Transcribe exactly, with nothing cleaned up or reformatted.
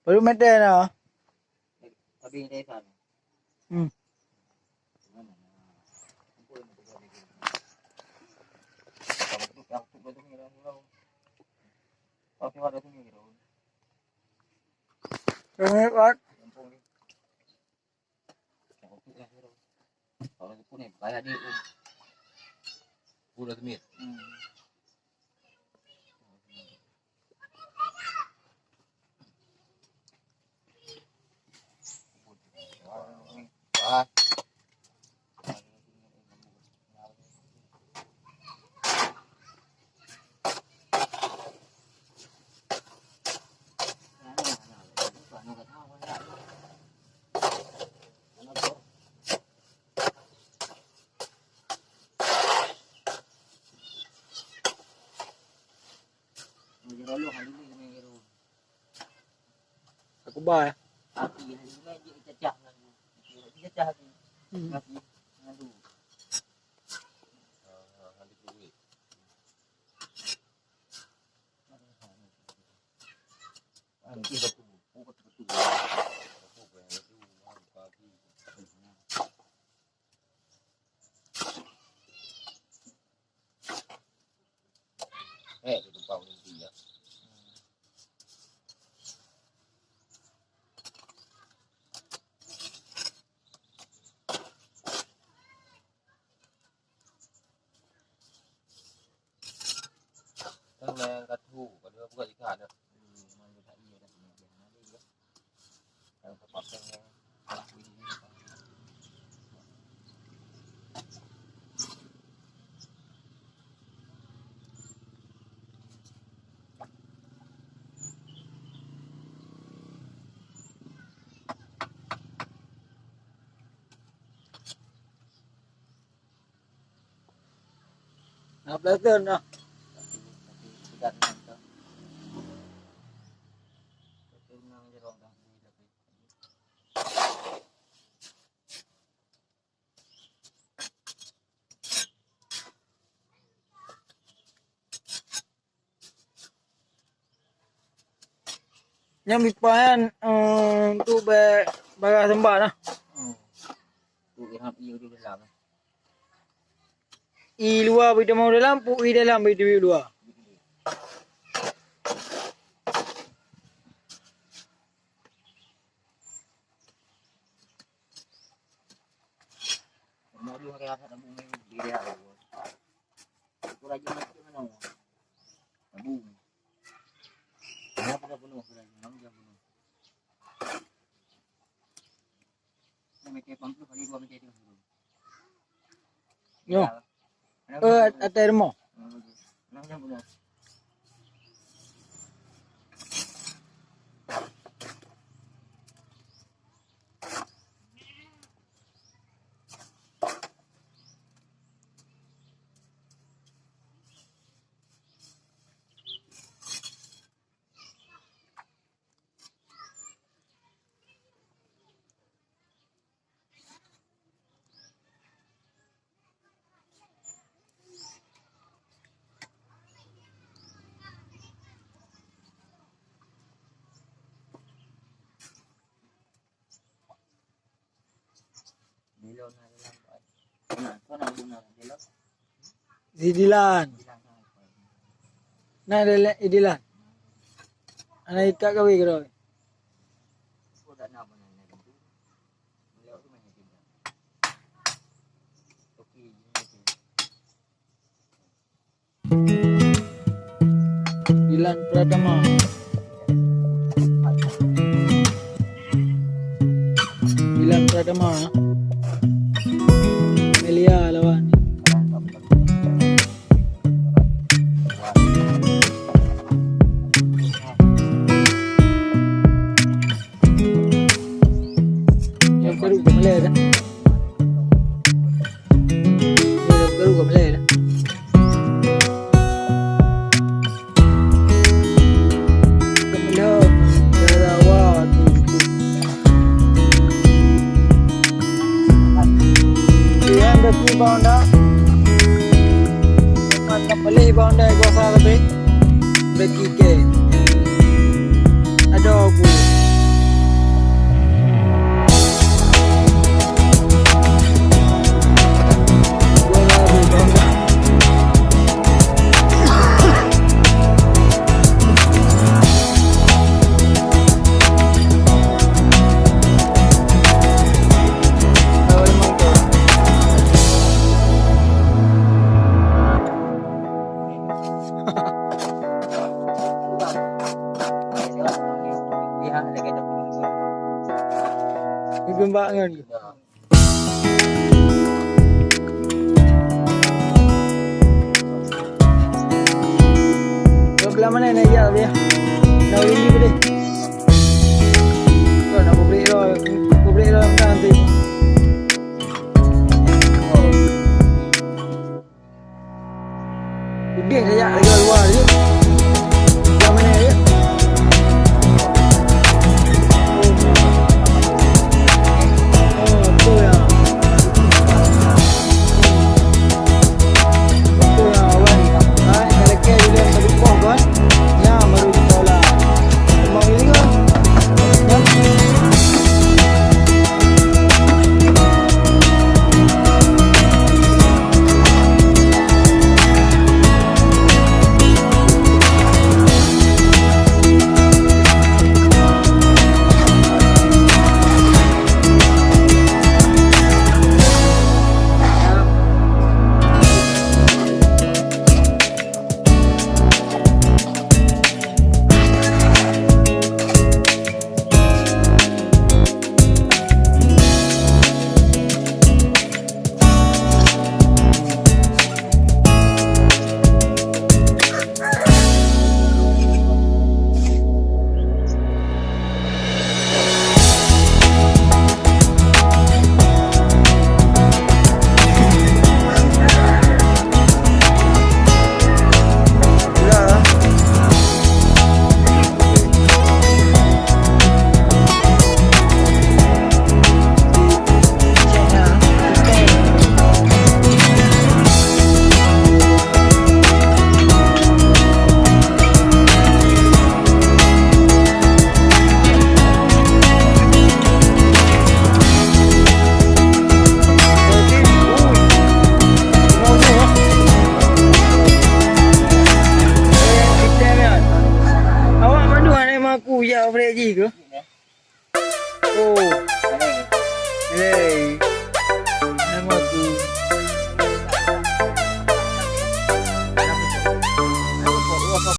Baru mete na. Tapi dia sana. Hmm. Oke, Pak. Kalau tu pun ni, banyak dia. Pula semit. Hmm. Ah. Aku ba, eh. Api, api, api, cacah, api, api, cacah, api. Hmm. Api, aduh. Eh, tutup bau nanti ya. Kan yang kat tu, kat dua buka ikan tu. Hmm, mana tak iya dah. Nah, pelatih nah. Nyang bipahan, eh, tu bak bagah sembah nah. Hmm. Tu iham ieu di dalam. I luwa bak teumau dalam, pu i dalam bak teumau luwa. Mau dua kali apa tabung ni dia. Aku rajin macam mana? Tabung. Kenapa dah penuh? Aku rajin, kamu jangan penuh. Ini macam pangku kali dua macam itu. Nyoh. Eh, atai rumoh. Di Dilan. Nah, Dilan, di Dilan. Anak ikat kawin keudroe. Dilan Pratama. Dilan Pratama. Melia lawan. Nyang baru ka malèe dah. Nyang baru ka malèe dah. Ka malèe, ya Allah, tu. Tuhan bagi bawang dah. Mantap balik bawang dah kuasa lebih. Bagi ke. Aduh, aku. Belah mana nak ya, ya? Nak ini boleh.